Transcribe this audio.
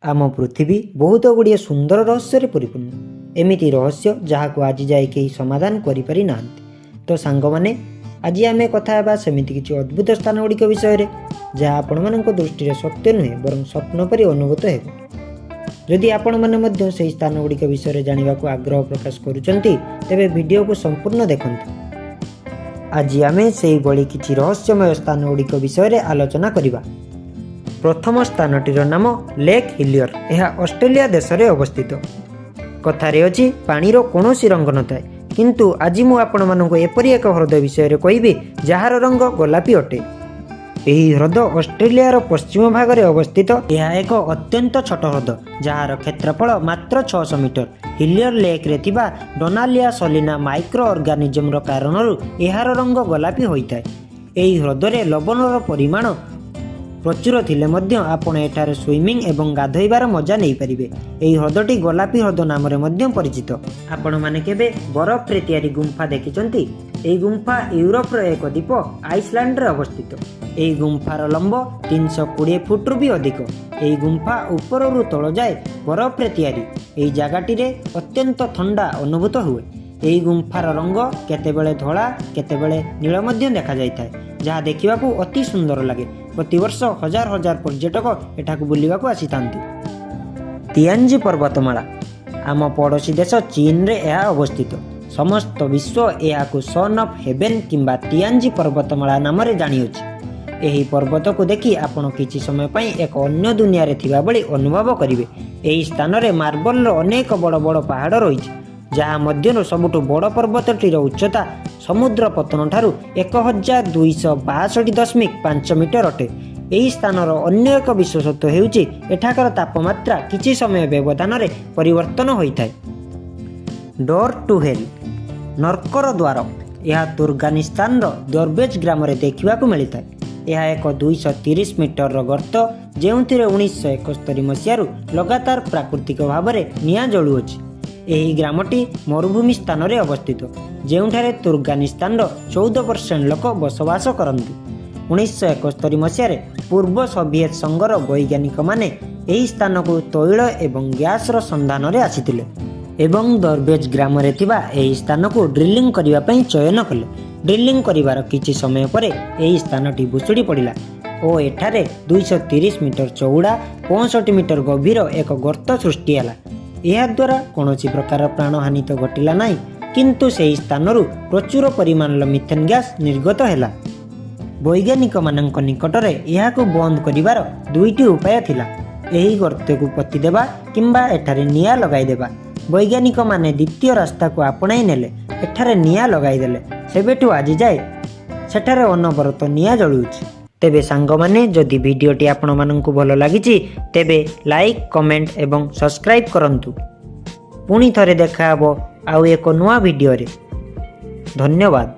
ଆମ ପୃଥିବୀ ବହୁତ ଗୁଡ଼ିଏ ସୁନ୍ଦର ରହସ୍ୟରେ ପରିପୂର୍ଣ୍ଣ। ଏମିତି ରହସ୍ୟ, ଯାହାକୁ ଆଜି ଯାଏ କେହି ସମାଧାନ କରିପାରି ନାହାନ୍ତି। ତ ସାଙ୍ଗମାନେ, ଆଜି ଆମେ କଥା ହେବା ସେମିତି କିଛି ଅଦ୍ଭୁତ ସ୍ଥାନ ଗୁଡ଼ିକ ବିଷୟରେ, ଯାହା ଆପଣମାନଙ୍କ ଦୃଷ୍ଟିରେ ସତ୍ୟ ନୁହେଁ, ବରଂ ସ୍ୱପ୍ନ ପରି ଅନୁଭୂତ ହେବ। ଯଦି ଆପଣମାନେ ମଧ୍ୟ ସେହି ସ୍ଥାନ ଗୁଡ଼ିକ ବିଷୟରେ ଜାଣିବାକୁ ଆଗ୍ରହ ପ୍ରକାଶ କରୁଛନ୍ତି, ତେବେ ଭିଡ଼ିଓକୁ ସମ୍ପୂର୍ଣ୍ଣ ଦେଖନ୍ତୁ। ଆଜି ଆମେ ସେଇଭଳି କିଛି ରହସ୍ୟମୟ ସ୍ଥାନ ଗୁଡ଼ିକ ବିଷୟରେ ଆଲୋଚନା କରିବା। ପ୍ରଥମ ସ୍ଥାନଟିର ନାମ ଲେକ୍ ହିଲିୟର। ଏହା ଅଷ୍ଟ୍ରେଲିଆ ଦେଶରେ ଅବସ୍ଥିତ। କଥାରେ ଅଛି, ପାଣିର କୌଣସି ରଙ୍ଗ ନଥାଏ। କିନ୍ତୁ ଆଜି ମୁଁ ଆପଣମାନଙ୍କୁ ଏପରି ଏକ ହ୍ରଦ ବିଷୟରେ କହିବି, ଯାହାର ରଙ୍ଗ ଗୋଲାପୀ ଅଟେ। ଏହି ହ୍ରଦ ଅଷ୍ଟ୍ରେଲିଆର ପଶ୍ଚିମ ଭାଗରେ ଅବସ୍ଥିତ। ଏହା ଏକ ଅତ୍ୟନ୍ତ ଛୋଟ ହ୍ରଦ, ଯାହାର କ୍ଷେତ୍ରଫଳ ମାତ୍ର 600 ମିଟର। ହିଲିୟର ଲେକ୍ରେ ଥିବା ଡୋନାଲିଆ ସଲିନା ମାଇକ୍ରୋ ଅର୍ଗାନିଜମର କାରଣରୁ ଏହାର ରଙ୍ଗ ଗୋଲାପୀ ହୋଇଥାଏ। ଏହି ହ୍ରଦରେ ଲବଣର ପରିମାଣ ପ୍ରଚୁର ଥିଲେ ମଧ୍ୟ ଆପଣ ଏଠାରେ ସୁଇମିଂ ଏବଂ ଗାଧୋଇବାର ମଜା ନେଇପାରିବେ। ଏହି ହ୍ରଦଟି ଗୋଲାପୀ ହ୍ରଦ ନାମରେ ମଧ୍ୟ ପରିଚିତ। ଆପଣମାନେ କେବେ ବରଫରେ ତିଆରି ଗୁମ୍ଫା ଦେଖିଛନ୍ତି? ଏହି ଗୁମ୍ଫା ୟୁରୋପର ଏକ ଦ୍ୱୀପ ଆଇସଲ୍ୟାଣ୍ଡରେ ଅବସ୍ଥିତ। ଏହି ଗୁମ୍ଫାର ଲମ୍ବ 320 ଫୁଟରୁ ବି ଅଧିକ। ଏହି ଗୁମ୍ଫା ଉପରରୁ ତଳ ଯାଏ ବରଫରେ ତିଆରି। ଏହି ଜାଗାଟିରେ ଅତ୍ୟନ୍ତ ଥଣ୍ଡା ଅନୁଭୂତ ହୁଏ। ଏହି ଗୁମ୍ଫାର ରଙ୍ଗ କେତେବେଳେ ଧଳା, କେତେବେଳେ ନୀଳ ମଧ୍ୟ ଦେଖାଯାଇଥାଏ, ଯାହା ଦେଖିବାକୁ ଅତି ସୁନ୍ଦର ଲାଗେ। ପ୍ରତିବର୍ଷ ହଜାର ହଜାର ପର୍ଯ୍ୟଟକ ଏଠାକୁ ବୁଲିବାକୁ ଆସିଥାନ୍ତି। ତିଆଞ୍ଜି ପର୍ବତମାଳା। ଆମ ପଡ଼ୋଶୀ ଦେଶ ଚୀନରେ ଏହା ଅବସ୍ଥିତ। ସମସ୍ତ ବିଶ୍ୱ ଏହାକୁ ସନ୍ ଅଫ୍ ହେଭେନ୍ କିମ୍ବା ତିଆଞ୍ଜି ପର୍ବତମାଳା ନାମରେ ଜାଣିଅଛି। ଏହି ପର୍ବତକୁ ଦେଖି ଆପଣ କିଛି ସମୟ ପାଇଁ ଏକ ଅନ୍ୟ ଦୁନିଆରେ ଥିବା ଭଳି ଅନୁଭବ କରିବେ। ଏହି ସ୍ଥାନରେ ମାର୍ବଲର ଅନେକ ବଡ଼ ବଡ଼ ପାହାଡ଼ ରହିଛି, ଯାହା ମଧ୍ୟରୁ ସବୁଠୁ ବଡ଼ ପର୍ବତଟିର ଉଚ୍ଚତା ସମୁଦ୍ର ପତନ ଠାରୁ 1262.5 ମିଟର ଅଟେ। ଏହି ସ୍ଥାନର ଅନ୍ୟ ଏକ ବିଶେଷତ୍ୱ ହେଉଛି, ଏଠାକାର ତାପମାତ୍ରା କିଛି ସମୟ ବ୍ୟବଧାନରେ ପରିବର୍ତ୍ତନ ହୋଇଥାଏ। ଡୋର୍ ଟୁ ହେଲ୍, ନର୍କର ଦ୍ୱାର। ଏହା ତୁର୍କମେନିସ୍ତାନର ଦରବେଜ ଗ୍ରାମରେ ଦେଖିବାକୁ ମିଳିଥାଏ। ଏହା ଏକ 230 ମିଟରର ଗର୍ତ୍ତ, ଯେଉଁଥିରେ 1971 ମସିହାରୁ ଲଗାତାର ପ୍ରାକୃତିକ ଭାବରେ ନିଆଁ ଜଳୁଅଛି। ଏହି ଗ୍ରାମଟି ମରୁଭୂମି ସ୍ଥାନରେ ଅବସ୍ଥିତ, ଯେଉଁଠାରେ ତୁର୍କମେନିସ୍ତାନର 14% ଲୋକ ବସବାସ କରନ୍ତି। 1971 ମସିହାରେ ପୂର୍ବ ସୋଭିଏତ ସଂଘର ବୈଜ୍ଞାନିକମାନେ ଏହି ସ୍ଥାନକୁ ତୈଳ ଏବଂ ଗ୍ୟାସର ସନ୍ଧାନରେ ଆସିଥିଲେ ଏବଂ ଦରବେଜ ଗ୍ରାମରେ ଥିବା ଏହି ସ୍ଥାନକୁ ଡ୍ରିଲିଂ କରିବା ପାଇଁ ଚୟନ କଲେ। ଡ୍ରିଲିଂ କରିବାର କିଛି ସମୟ ପରେ ଏହି ସ୍ଥାନଟି ଭୁଶୁଡ଼ି ପଡ଼ିଲା ଓ ଏଠାରେ 230 ମିଟର ଚଉଡ଼ା, 65 ମିଟର ଗଭୀର ଏକ ଗର୍ତ୍ତ ସୃଷ୍ଟି ହେଲା। ଏହାଦ୍ୱାରା କୌଣସି ପ୍ରକାର ପ୍ରାଣହାନି ତ ଘଟିଲା ନାହିଁ, କିନ୍ତୁ ସେହି ସ୍ଥାନରୁ ପ୍ରଚୁର ପରିମାଣର ମିଥେନ୍ ଗ୍ୟାସ୍ ନିର୍ଗତ ହେଲା। ବୈଜ୍ଞାନିକମାନଙ୍କ ନିକଟରେ ଏହାକୁ ବନ୍ଦ କରିବାର ଦୁଇଟି ଉପାୟ ଥିଲା: ଏହି ଗର୍ତ୍ତକୁ ପୋତିଦେବା କିମ୍ବା ଏଠାରେ ନିଆଁ ଲଗାଇଦେବା। ବୈଜ୍ଞାନିକମାନେ ଦ୍ୱିତୀୟ ରାସ୍ତାକୁ ଆପଣାଇ ନେଲେ। ଏଠାରେ ନିଆଁ ଲଗାଇଦେଲେ। ସେବେଠୁ ଆଜି ଯାଏ ସେଠାରେ ଅନବରତ ନିଆଁ ଜଳୁଛି। ତେବେ ସାଙ୍ଗମାନେ, ଯଦି ଭିଡ଼ିଓଟି ଆପଣମାନଙ୍କୁ ଭଲ ଲାଗିଛି, ତେବେ ଲାଇକ୍, କମେଣ୍ଟ ଏବଂ ସବସ୍କ୍ରାଇବ୍ କରନ୍ତୁ। ପୁଣି ଥରେ ଦେଖାହେବ ଆଉ ଏକ ନୂଆ ଭିଡ଼ିଓରେ। ଧନ୍ୟବାଦ।